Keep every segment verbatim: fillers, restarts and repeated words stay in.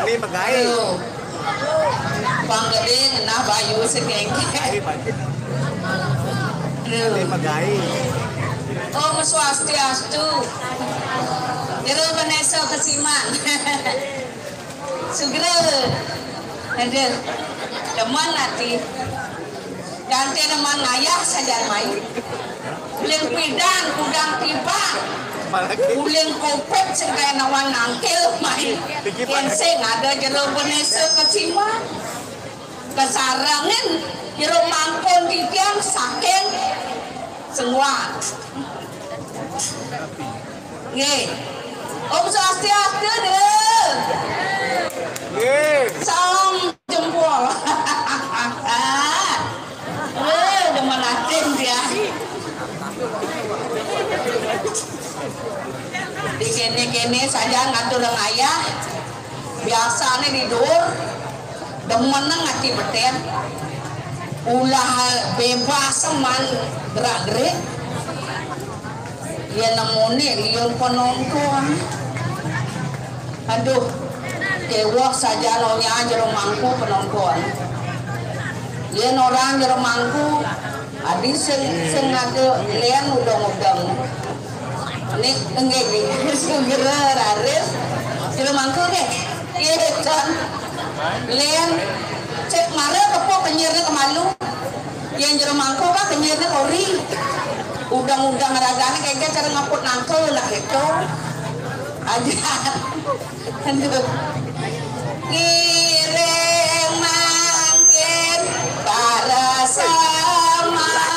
Bani magaé. Aduh. Bang Gedé ngenah bayu segengge. Bani, Bani. Aduh. Bani magaé. Om Swastiastu. Jero Ganésa kesiman. Sugra. Aduh. Demen ati. Ganti demen ngayah sajan mai. Uling pidan kudang tiban. Uling kopet sing kaya nawan nangkil mai. Yén sing ada Jero Ganésa kesiman. Kasarengin Jero Mangku titiang saking Sengguan. Nggih. Om Swastiastu, Dul. Nggih. Salam jempol. Eh, demen atin dia. Di kéné-kéné saja ngatur ngayah. Biasané di duur, demeneng ati betén. Ulah bébas man gerak-gerik. Yén nemuné liun penonton. Aduh, kéweh saja nonya Jero Mangku penonton. Yén orang Jero Mangku, adi sing, sing ada lén udeng-udeng. Nih, enggak, nih. Sugra raris. Jero Mangku, nih. Iya, Con. Lén. Cék mara kepok kenyirné kemalu. Yén Jero Mangku, Pak, kenyirné kori. Udeng-udeng ragané kéngkén cara ngaput nangkul lah gitu. Aja. Aduh. Ngiring mangkin para samadon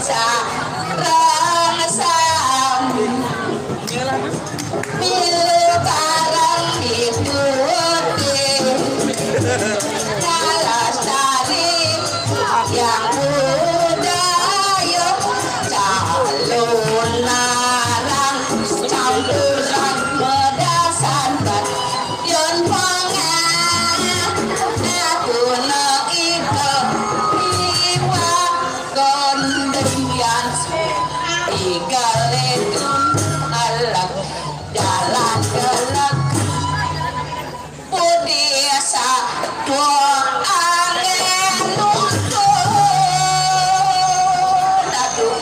sareng sami. Milu bareng ituti. Ngalestari yang budaya calon narang campuran medasan. Yun panga aku no iko iwa kondian igaletu alak jalan kelak pudi asa dua angin nuntu. Aduh.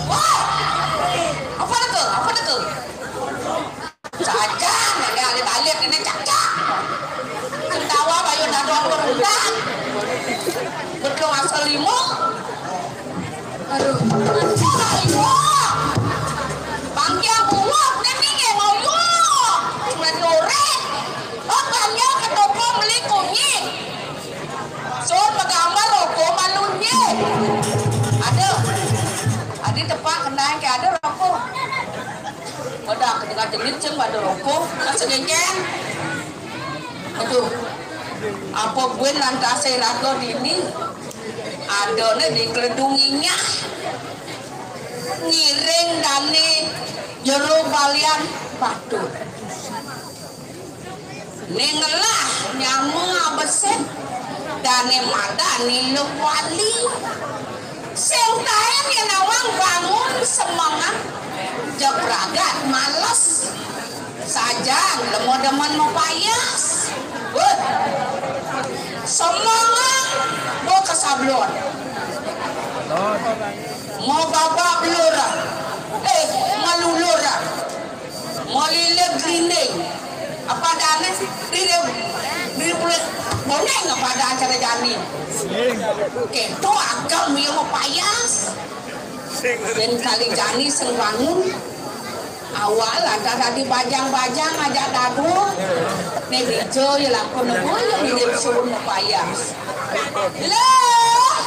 Wah, apa itu? Apa itu? Saja, ini alit-alit ini cak-cak. Ketawa bayu nadon berundang. Betul asal limo. Aduh. Limo. Bangkiang buah, ini ngoyo. Menurut. Oh, bangkiang ke toko beli kunyit. Sur, pegambar rokok malunye. Ada. Adi tepak kenai ke ada rokok. Udah kedengar jenis ceng pada rokok. Kasih genggen. Aduh. Apa gue lantas saya raga dini? Ada nih di keledung inyah. Ngiring dani. Jero balian batur. Né ngelah nyama abesit, dané madan niluk wali. Sing taén yén nawang bangun semengan, jebragat males. Sajan lemo demen mapayas. Wéh. Semengan bo kesablon. Mau babak belur. Eh, melulur. Malilit glinding. Apa adané? Lilit, lilit pula boneng apa ada acara jani. Kéto agem ia mapayas. Bén kali jani sing bangun. Awak lantas dadi bajang-bajang ajak dadua. Né dija ia lakon apa ia mirip suruh mapayas. Lah.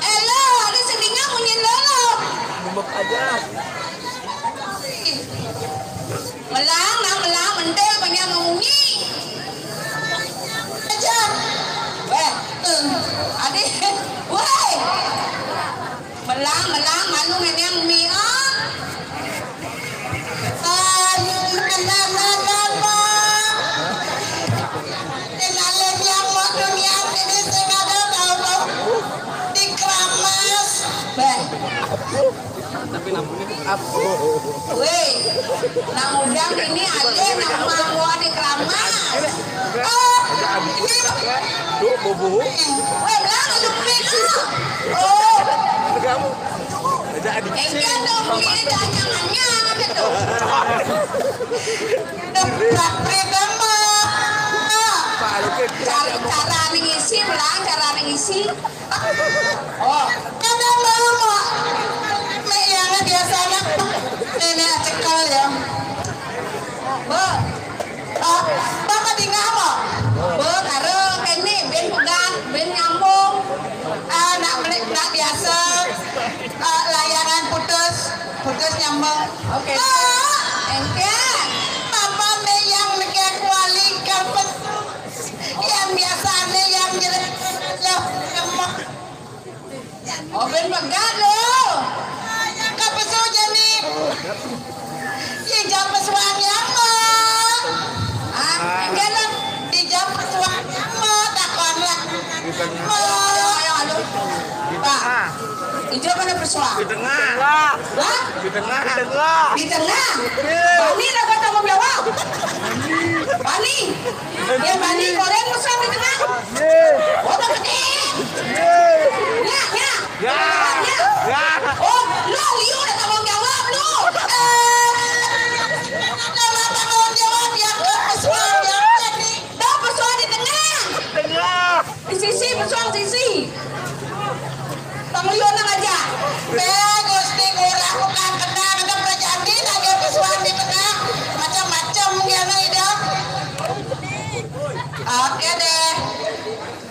Élo, ada sing dingeh munyi lolo. Bebek aja. Melang, nah, melang, mentil, panjang munyi. Aja. Wéh, eh, adi, wéh. Melang, melang, malu ngenyang mi, ah. Ah, na, na, na, na, na. Kenalin yang mau dunia ini sing ada tahu, tahu. Di keramas. Beh. Wéh, nang udang ini ada nang mau di keramas. Oh, ini. Tuh, bobo. Wéh, belang lu, Pik. Oh. Kamu. Ada adik. Engke dong, ini jangan-jangan gitu. Cara, cara ning isi, belang, cara ning isi. Oh, ada mau, Mak. Mek yang biasa anak. Nenek cekel ya. Bo. Ah, Bapak tinggal, Mak. Bo, karo kene, bén pegat, bén nyambung. Ah, nak melik, nak biasa. Ah, layangan putus, putus nyambung. Oké. Ah. Engke. Bapak mek yang nekek wali ke pesu. Yang biasane yang jelek. Loh, lemah. Oh, bén pegat lo. Yang ke pesu jani. Di jam pesuan yang mo. Ah, enggak lo. Di jam pesuan yang mo, takon lah. Mo. Ayo, ayo, ayo. Pak, ijo mana pesuan? Di tengah. Hah? Di tengah. Di tengah. Di tengah. Bani lah kau tanggung jawab. Bani. Ya, bani goreng pesuan di tengah. Oh, tak gede. Ya, ya. Ya. Ya. Ya. Oh, lu, lu udah tanggung jawab, lu. Eh, ada tanggung jawab yang ke pesuan, yang tadi. Dah, pesuan di tengah. Tengah. Di sisi, pesuan sisi. Bang Liono aja. Eh, Gusti, kurang bukan kena, kena berjanji lagi pesuan di tengah. Macam-macam dia nih, dah. Oke deh.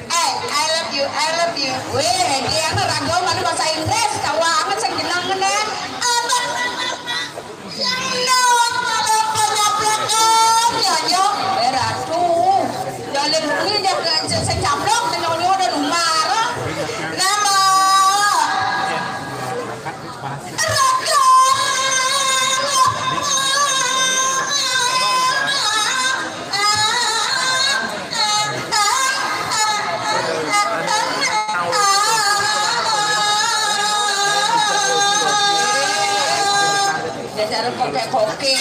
Eh, I love you, I love you. Wéh, dia mah raga mana bahasa Inggris, kawa amat sing jeneng ngene. Apa? Yang no, apa nyaplok, oh, nyonya. Eh, ratu. Jalan ini jangan se-, secaplok, nyonya udah lumar. Nama? Raga. Dasar koke-koke.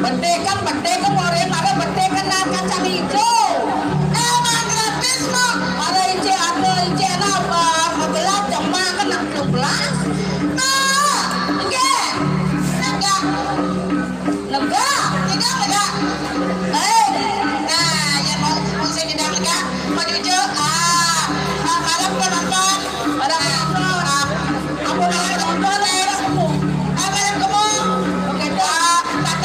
Betikan, betikan, orang ada betikan nang kacang hijau. Emang gratis, Mak. Ada icik, ada icik, ada apa? Magelang, cuma kan enam belas. Nah, enggak. Enggak. Lega, lega, lega. Eh, nah, ya mau, mau saya tidak lega, mau jujur, ah, ah, malam penonton, malam penonton, ah, aku malam penonton, eh, ah, malam kemu, begitu, ah, tak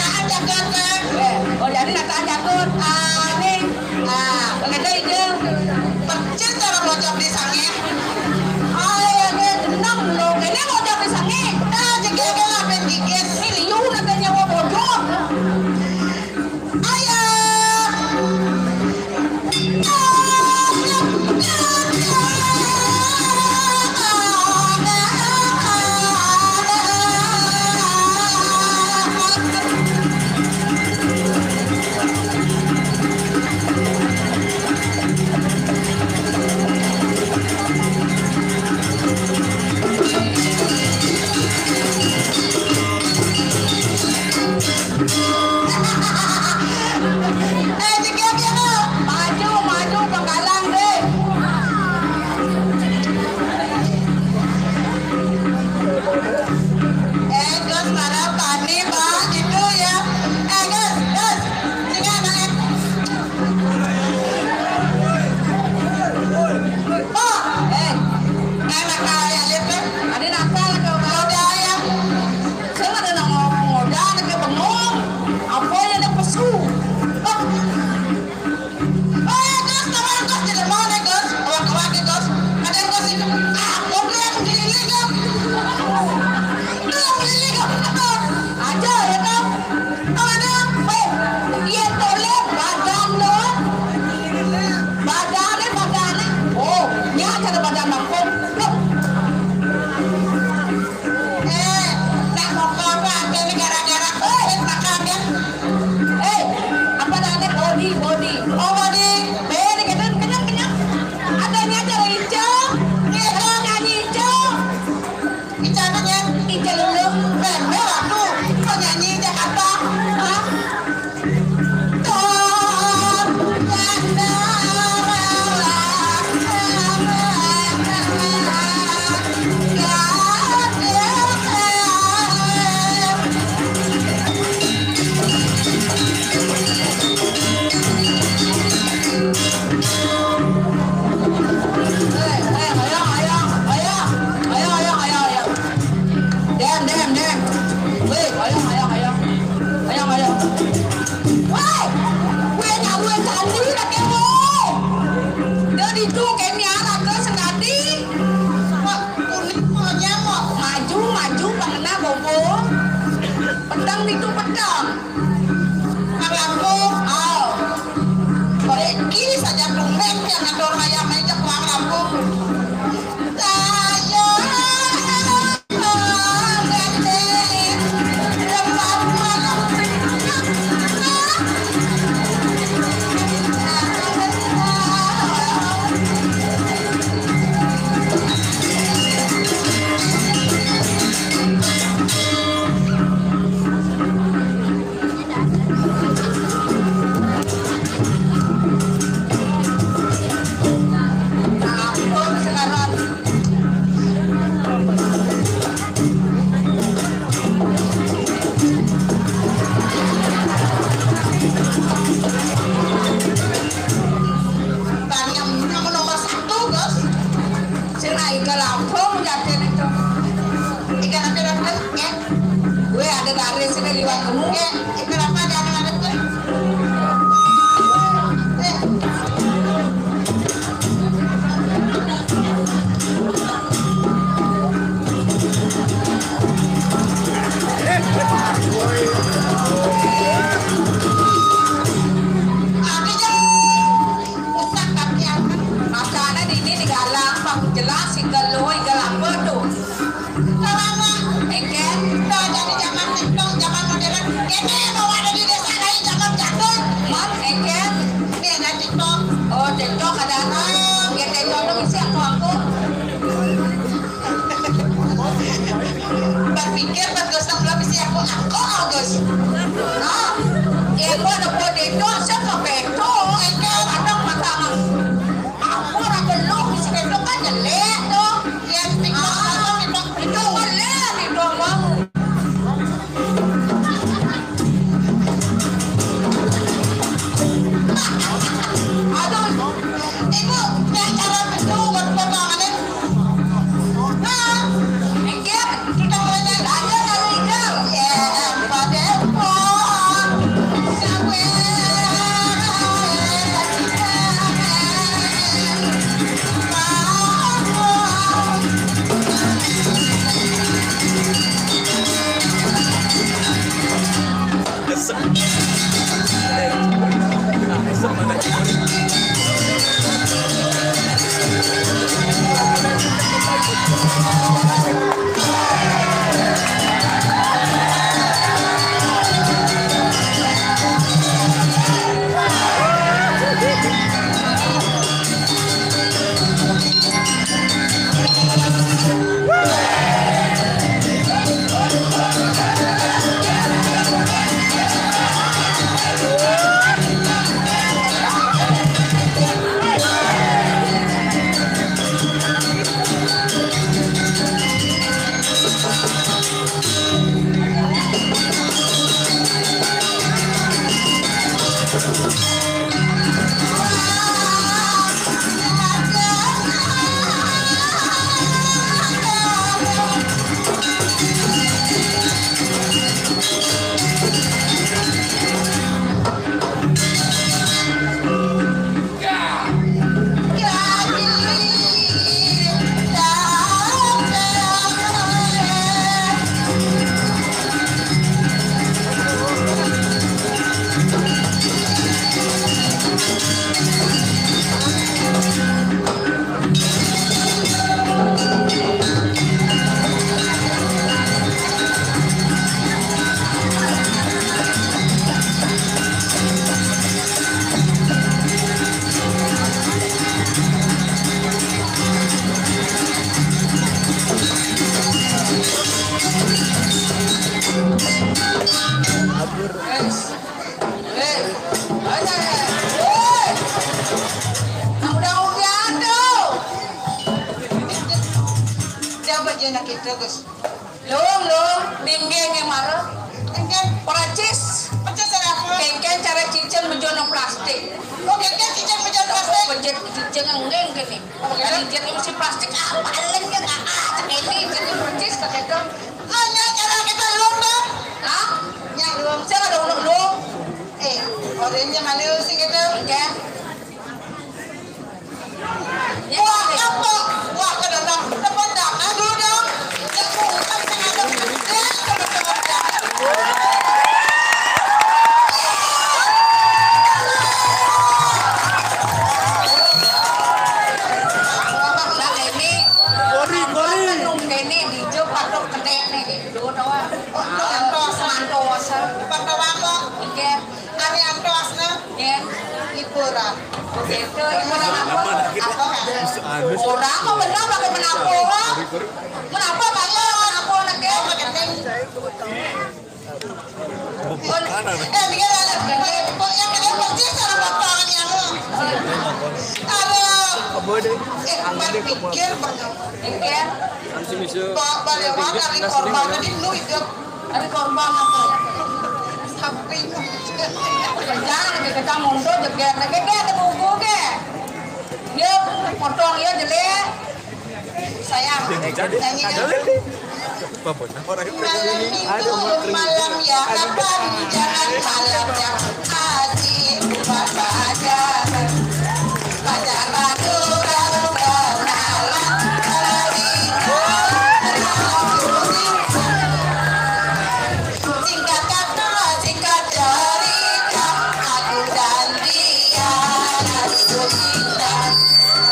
Eh, jegég ya, Bang. Maju, maju, penggalang deh. Eh, Gus, marah tani, Pak, gitu ya. Eh, Gus, Gus, sini, Bang, eh. Oh, eh, eh, nakal ya, Lip, eh. Ada nakal ke, Bang? Udah ya. Saya ada nak ngomong, udah, ada bengong. Apa yang ada pesu? Oh. Eh, Gus, kawan Gus, di depan, eh, Gus. Kawan-kawan, eh, Gus. Ada Gus itu. Ah, mobil yang keliling, Gus. Itu yang keliling, Gus. Aja, ya, Gus. Mana? Eh, iya, toleh, badan lo. Badan, eh, badan, eh. Oh, ini aja ada badan aku. Loh. Eh, nak mokok apa ate ni gara-gara covid makan ya? Eh, apa dah ni body, body. Oh, body. Eh, ni kenyang, kenyang, kenyang. Ada ni aja hijau. Ni ada nyanyi hijau. Hijau apa ni? Hijau lulu. Eh, merah tu. Kau nyanyi Jakarta. Hah? Dem, dem, dem. Weh, ayo, ayo, ayo. Ayo, ayo. Woi, weh, nyawa candi lagi, weh. Dia ditu kami arah ke sengadi. Mak, kuning monyet, mak. Maju, maju, pengena bobo. Petang ditu petang. Mak lampu. Oh. Koreki saja tumbek yang ngatur ayam aja kuang lampu. Saya Tanya nomor satu, Gus. Sing naik ke lampung, jatuh itu. Ikan apa, ya? Gue ada dari sini liwat kamu. Eh, kenapa ada anak-anak tuh? Eh. Artinya, utak kaki anak. Makanya ini digalang, Pak, jelas, igal lo, igal apa tuh? Lama-lama, engke, dah jadi zaman TikTok, zaman modern. Kene mau ada di desa lain, zaman jadul. Mat, engke. Ini ada TikTok. Oh, TikTok ada. Ah, ya, TikTok tuh isi aku, aku. Berpikir, berdosa, belum isi aku, aku, Agus. Ah, ya, gua ada buat TikTok, siapa TikTok? Engke, ada mata. Aku ora gelem, wis ketok kan jelek to. Ya, TikTok, ah, TikTok, TikTok jelek, TikTok mau. Aduh, Ibu, ya cara betul buat potongannya. Nah, enggak, kita mulai aja dari Igal. Ya, pada pon. Sampai Siapa je nak kita, Gus? Lung, lung, ninggé ngé mara. Kénkén. Perancis. Perancis ada apa? Kénkén cara cicing bejono plastik. Oh, kénkén cicing bejono plastik? Pejit cicing enggé kéné. Oh, gitu? Cicing mesti plastik. Ah, paling ya, ah, ah, ini jadi Perancis kata itu. Ah, nya cara kita lung, Bang. Hah? Nya lung. Siapa ada lung, lung? Eh, orangnya mana sih gitu? Oke. Wah, apa? Wah, ke dalam. Tempat dana dulu dong. Ya, bukan sengaja. Ya, teman-teman. Nah, ini Kori, kori. Ini di Jog patok kedek nih. Dua doang. Oh, antos. Antos. Patok apa? Oke. Ari antosna? Nggih. Hiburan. Begitu, hiburan apa? Apa kan? Ora kok bener pakai menapa, Pak? Menapa, Pak? Ya, menapa nake? Eh, dia ada, kok yang kena persis sama potongan yang lu. Aduh. Eh, pikir banget. Nggih. Pak, Pak Lewat, ari korban tadi lu hidup. Ari korban apa? Sapi. Jangan kita mundur jeger, jeger, ada buku ke? Dia potong ya jelek. Sayang, nyanyi dong. Malam minggu, malam ya, apa jangan malam ya. Aji, buat pacar. Pacar baru, baru kenalan. Kalau di Singkat kata, singkat cerita, aku dan dia jatuh cinta.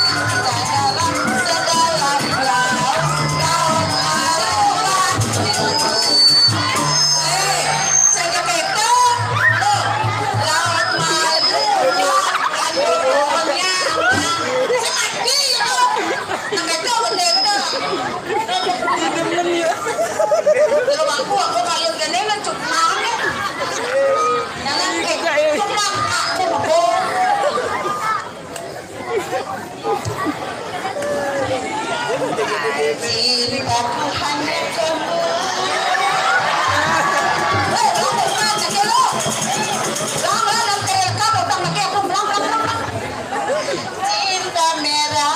Kita dalam sedalam laut, laut malu. Eh, sing kepéto, lo, laut malu, aduh, pokoknya, sing mati, lo. Nang kepéto, bendé, bendé. Kalau aku, aku kalau gini mah cuma. Jangan, eh, cuma aku, aku. Cintaku hanya kamu. Eh, kamu mana, Celo? Kamu yang kayak kamu, tak pakai aku, belang, belang, belang, belang. Cinta merah.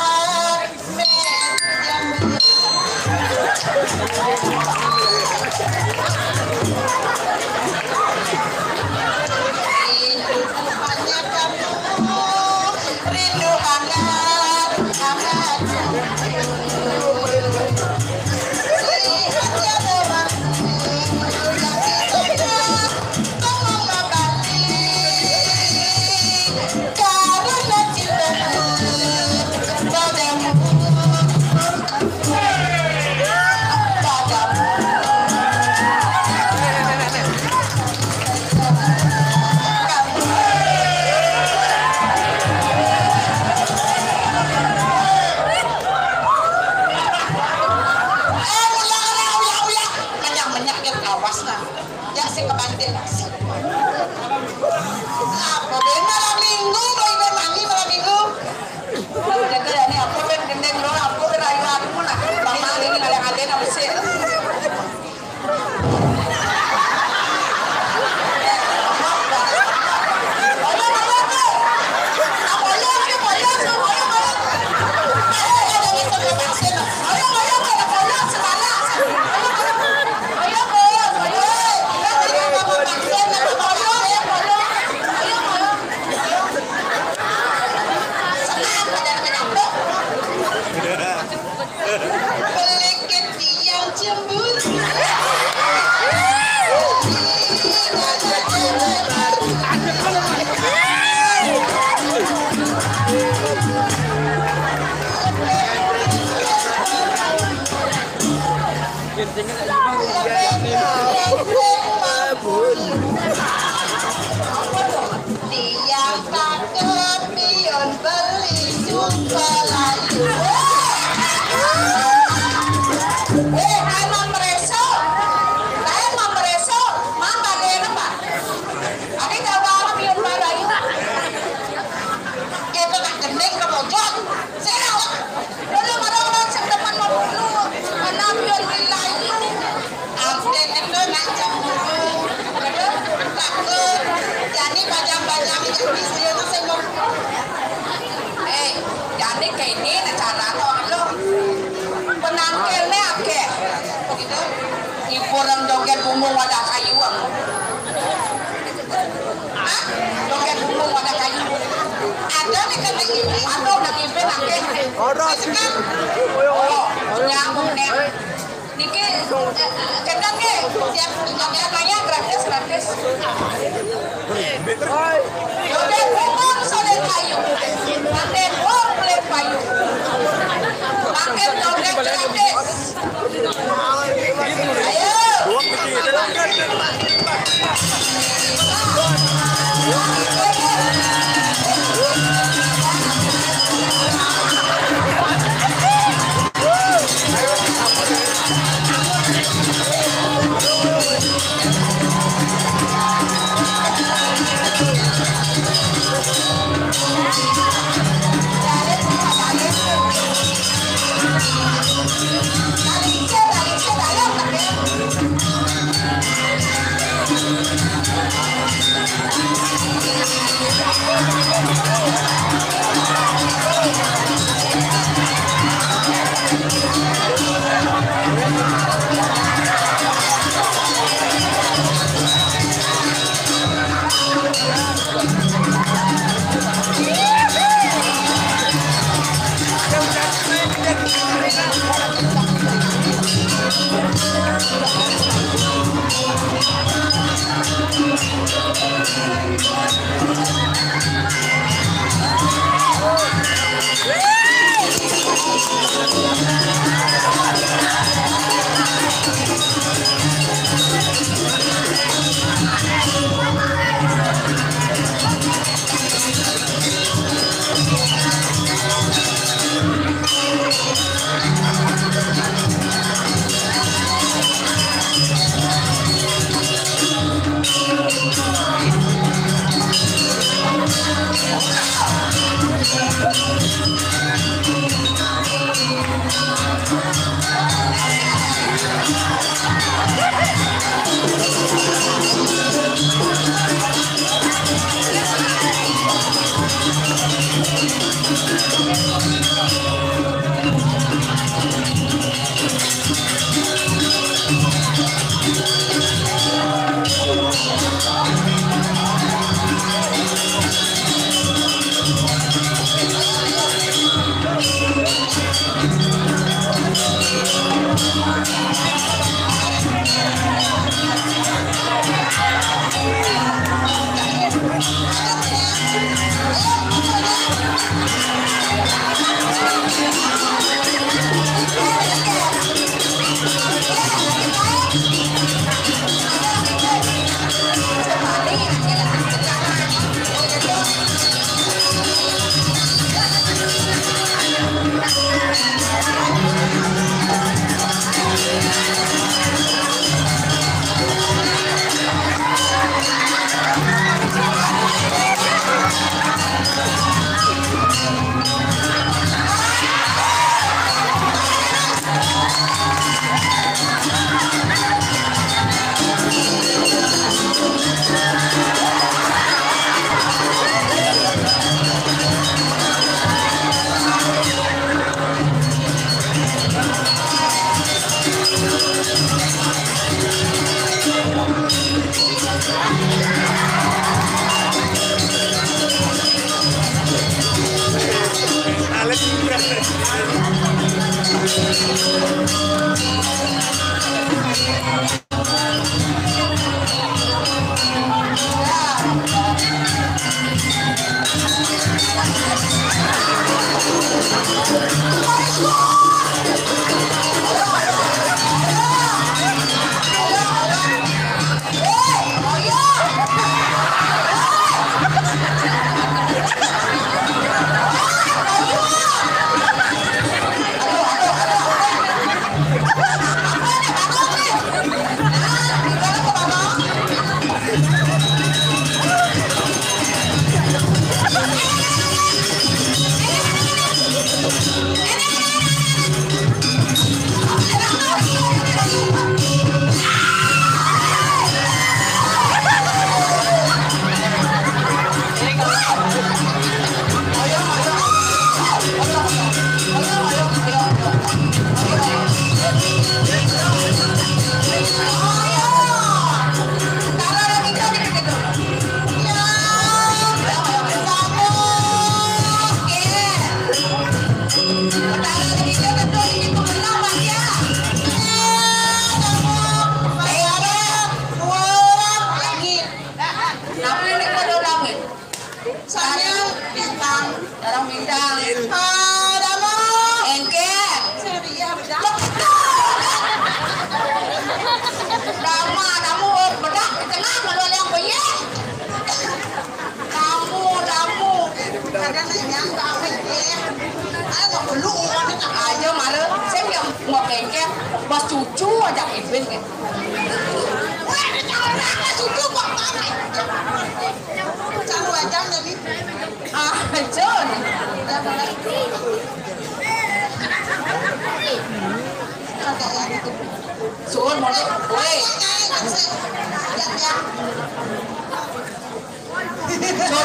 Menyak-menyak, awas, nah. Ya, sing kebantil. Apa bé malam minggu, kok ibu mami malam minggu? Udah, udah, ini aku kan gendeng lo, aku kan ayu aku lah. Bang Mali ini kadang ada yang sih. Tiang takut pion beli sup Melayu. Eh, ae mamereso. Ae mamereso. Mama, Pak. Ade jawab pion Melayu. Kita tak gendeng ke pojok. Saya awak. Lalu orang-orang sing demen mau dulu. Anak pion Melayu. Update itu nak jam dulu. Takut. Jadi banyak-banyak itu bisa itu sing mau. Eh, jadi kayak ini cara orang lo. Penangkelnya akeh. Gitu. Hiburan joget bumbung wadah kayu. Hah? Joget bumbung wadah kayu. Ada nih kata ibu, atau udah ngimpi akeh. Ora sih. Oh, nyambung nih. Niki, eh, gendang nggih, tiap joget maya gratis, gratis. Joget bumbung soleh kayu. Pakai wong pelit payu. Pakai joget gratis. Ayo.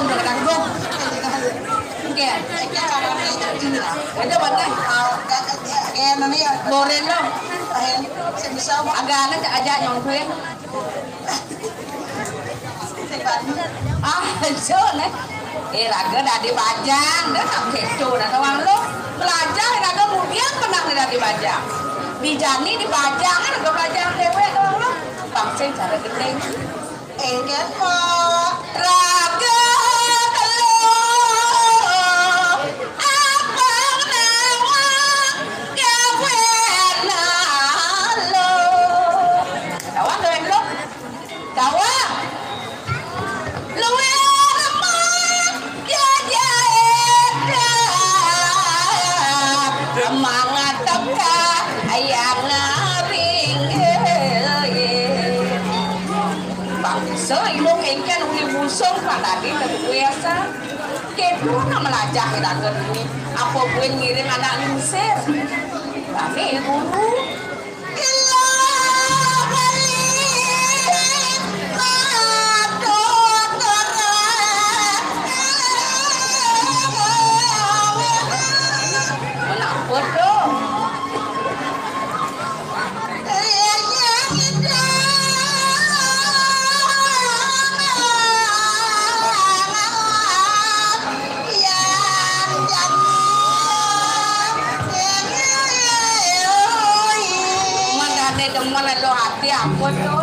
Kadang-kadang gua. Oke. Ada mana? Goreng lo. Agak anak aja nyong gue. Ah, so, nih. Eh, raga dadi bajang, dah tak keco dah tawang lo. Belajar raga mudian pernah dadi bajang. Di jani di bajang, raga belajar dewek tawang lo. Bangsa cara gedeng. Engken, Mak. Raga telu, abang nawang gawen lo. Tawang gawen lo. Tawang. Luwih lemah, jajaé dah. Mangat teka, ayang ngaring. Bangsa ilung engken uli busung, padadi teguku yasa. Kedu na melajah iraga dini, apa buin ngiring anak lingsir. Rame guru. Ila bali matur terang. Menapa to? Mengkane demen elo ati ampun to.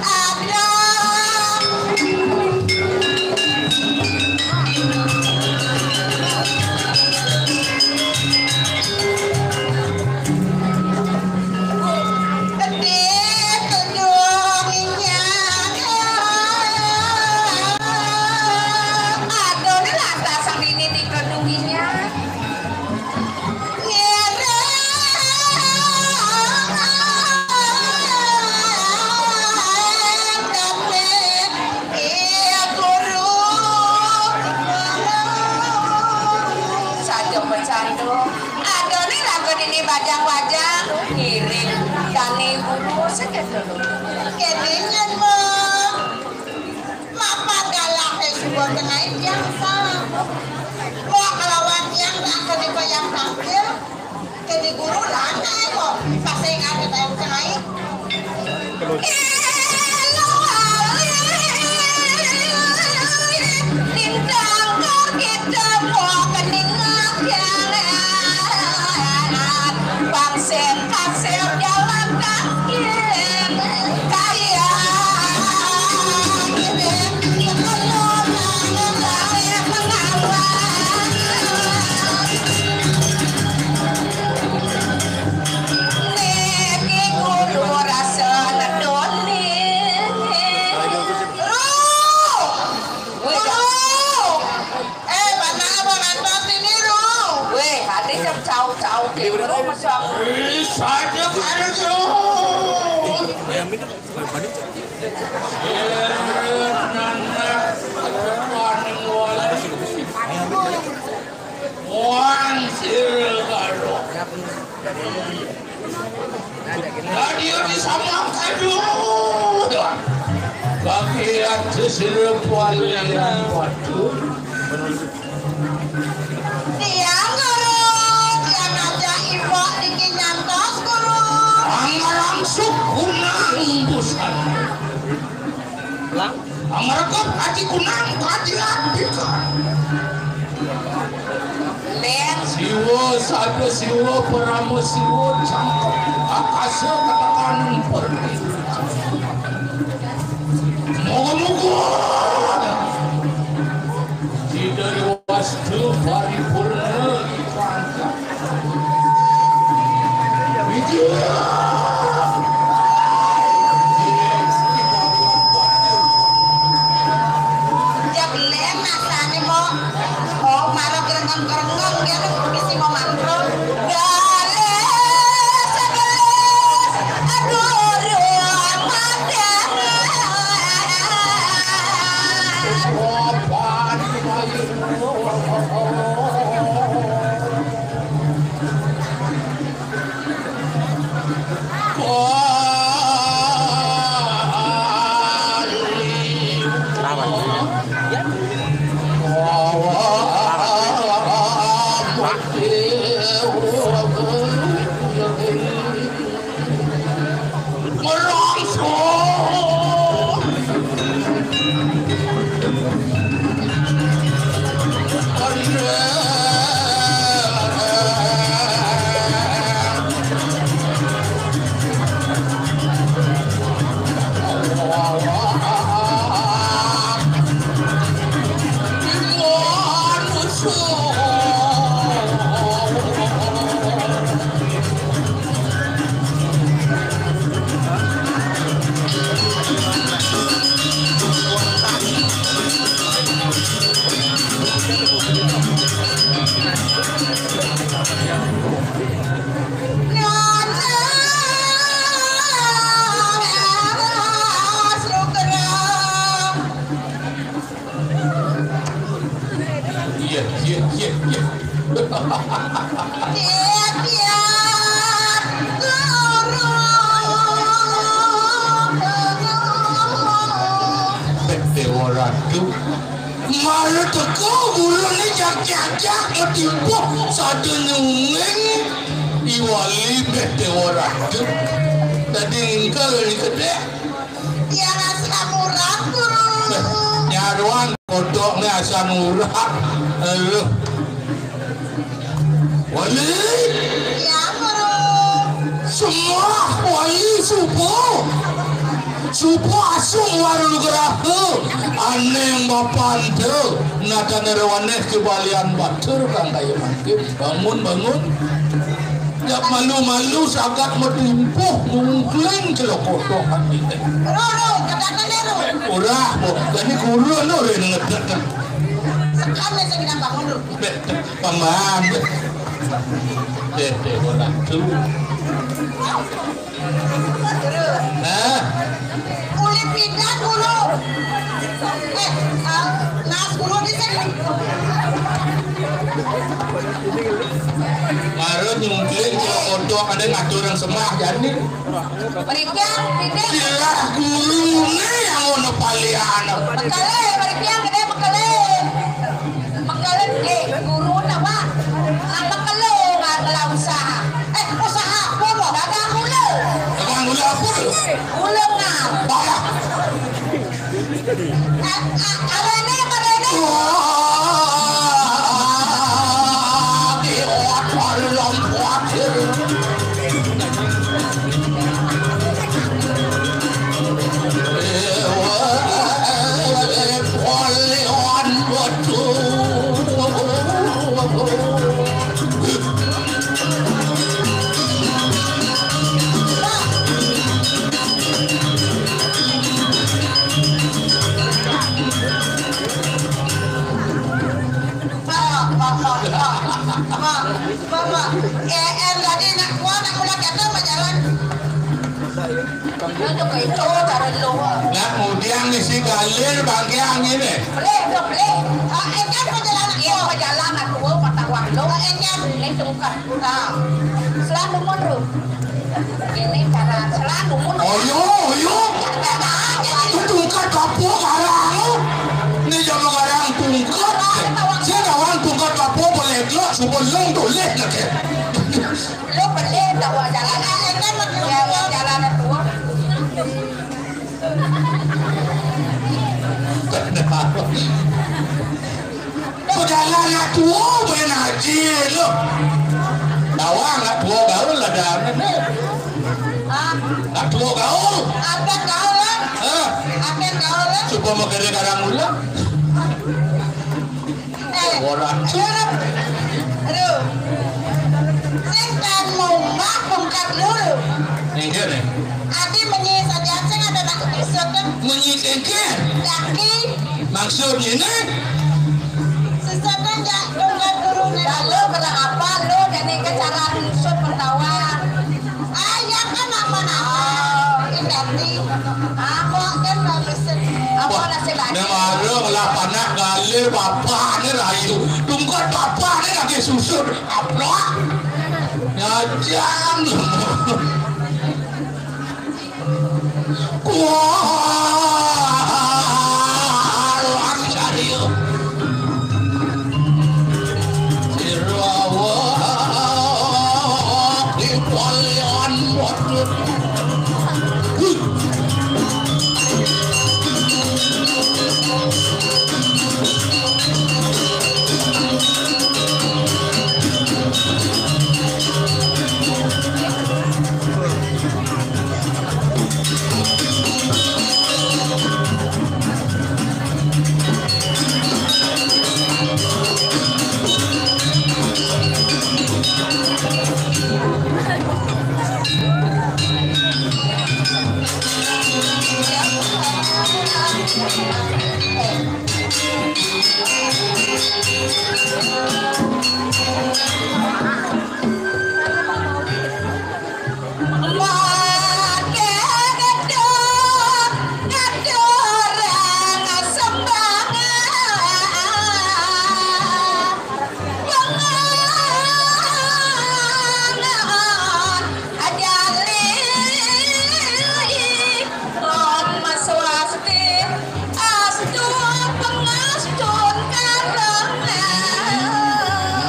Aduh. Gedé kedung inya. Adoné lantas sang dini di kedung inya. Ngiring tapi Iya, Guru. Saja pecando. Ada nih lagu ini bajang-bajang. Ngiring. Dani Guru. Sekian dulu. Kedingan, Mbok. Mapan galak, eh, subuh tengah yang salah. Mbok kelawan yang tak kena bayang tangkil. Jadi guru lanang kok, pas saya ngadep air cai. Lintang kok kita mau kening makan. Bangsen kasir jalan kaki. Kaya. Niki kudu rasa nedone. Ru! Ru! Eh, mana abang antos ini, Ru? Weh, ade jam cau-cau ke, Ru, masuk. Ih, saja kali, Ru. Wan sira karo. Radio di sama kaduh. Bagi ati sira paling patuh. Tiang guru, tiang aja ibu niki nyantos guru. Angarang sukunang busan. Lang. Amarga kaji kunang kaji ladika. Len. Siwa sada siwa parama siwa cangkem akasa katekaning perti. Moga-moga. Sida Wastu paripurna ipanca. Widya. Jak lén asane kok. Oh, mara grengeng-grengeng ya, mesti mau mantra. Galih segelis, aduh, aduh, mati. Lawan. Iya, iya, iya, iya. Déwa Ratu. Mara teka guru né jak-jak-jak matimpuh sada nyunging. I Wali, déwa Ratu. Dadi ngingkel ni kedék. Tiang asam urat, Guru. Nyaruan kodokné asam urat. Aduh. Wali. Tiang, Guru. Semua Wali suba. Suba asung warugraha. Anéng bapanta. Natan rawaneh kebalian batur kang kaya mangké. Bangun, bangun. Jak malu-malu sagat matimpuh ngungkling celaka doh atiné. Ro, ro, kedaten deh, ro. Ora, Bu. Jani guru anu rene ngedet. Sekam ya sing nambah mundur. Deh, deh, paman. Deh, deh, ora tuh. Hah? Kulit pindah, Guru. Eh, ah, Nas, Guru di sini. Mara nyungkling kaya kodok ada ngatur nang semah jani. Meripiang, pindah. Silah guruné yang ono palian. Bekale, meripiang gedé bekale. Mengkelen, eh, guru apa? Apa kelo nggak kelo usaha? Eh, usaha apa, Bos? Dagang gula. Dagang gula apa tu? Gula nggak? Banyak. Eh, eh, apa ini, apa ini? Wah, di otak lompat. Mama, eh, eh, tadi nak kuat, nak kuat kata majalan. Itu ke itu cara lu. Nak mudiang ni si galir bagian ini. Boleh, tu boleh. Ah, eh, kan perjalanan. Iya, perjalanan tua, patah waktu. Ah, eh, kan. Ini tungkar. Ah. Selalu mundur. Ini cara selalu mundur. Oyo, oyo. Itu tungkat kapur karang. Ini zaman karang tungkat. Saya kawan tungkat kapur boleh gelak, sebelum tulis lagi. Lu boleh tahu jalan. Ya, jalan tua. Pedagang anak tua main haji lu. Bawang anak tua gaul ada anak ni. Ah. Anak tua gaul. Apa gaul, ah? Hah? Apa gaul, ah? Coba mau kena karang ulang. Eh, orang. Aduh. Sing kan munggah pungkat dulu. Enggak nih. Adi menyi saja sing ada nak susut kan. Menyi kengkeh. Laki. Maksud ini? Susut kan ya pungkat dulu nih. Lalu kena apa lu jadi kecaran susut pertawan? Ayah kan nama-nama. Ini. Apa kan bagus? Apa nasib lagi? Nang ada lah panak galé bapakné rayu. Tungkot bapakné lagi susun. Apa? Ngajang. Kual Ansario. Sirawa Kipalian Wadud.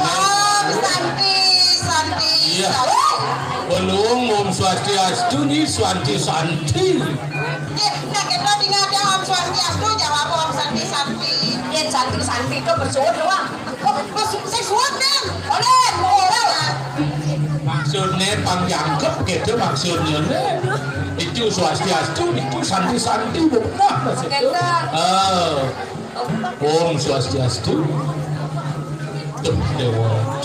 Om Santi, Santi. Iya. Belum, Om Swastiastu, ni Santi, Santi. Kita, kita dengar dia Om Swastiastu, jawab Om Santi, Santi. Yén Santi, Santi itu bersuut doang. Oh, bersu-, saya suut, Bang. Oleh, orang. Maksudnya pang jangkep gitu maksudnya. Itu Swastiastu, itu Santi, Santi, benar maksudnya. Oke, Bang. Ah. Om Swastiastu. Duh, Dewa.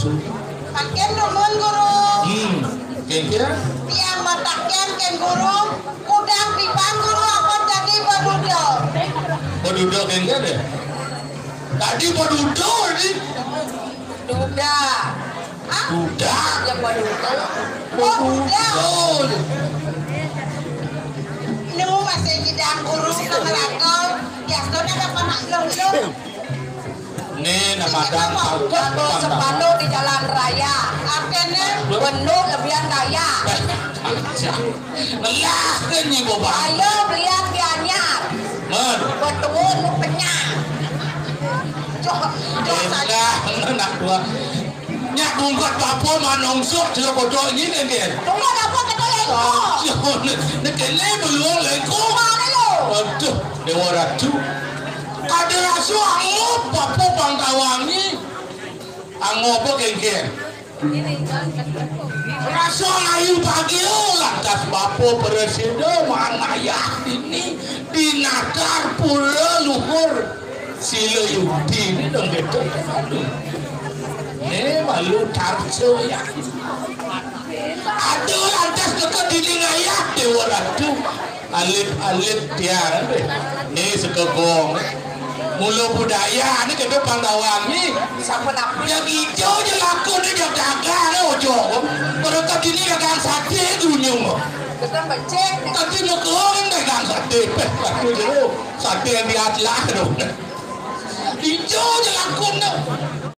Taken nuhun, Guru. Hmm, kengken? Tiang mataken, Ken Guru, kudang pipan, Guru, apa tadi badudel? Badudel kengken ya? Tadi badudel, ini. Duda. Hah? Duda. Yang badudel. Oh, badudel. Badudel. Nu masih nyidang Guru ka neraka, biasanya ada panak leuleung. Nih, nama dan tangkep sepatu di jalan raya. Artinya? Bendut lebihan gaya. Ngelah kan nih, Boba. Ayo belian di anyar. Men. Betuun nu penyang. Cok, cok saja. Enggak, anak gua. Nyak bungkat papo manungsuk, dia kodok ini, dia. Bungkat apa kata lengko? Oh, iya, ini kene belum lengko. Mana lo? Aduh, Dewa Ratu. Kada rasa angop apa pangkawangi? Angop apa kengkeng? Rasa ayu pagi, oh, lantas bapa presida manayah ini di natar pura luhur sila yukti ini dong gitu. Aduh. Ini malu tarso ya. Aduh, lantas teka dinding ayah, Dewa Ratu. Alit-alit tiang deh. Nih sekegong. Mula budaya ni kita Pandawan ni. Siapa nak? Yang hijau je laku ni dia dagang ni ojo. Mereka dini dagang sate dunyung. Kita becek. Tapi muka orang dagang sate. Peh, aku je. Sate yang diatlah tu. Hijau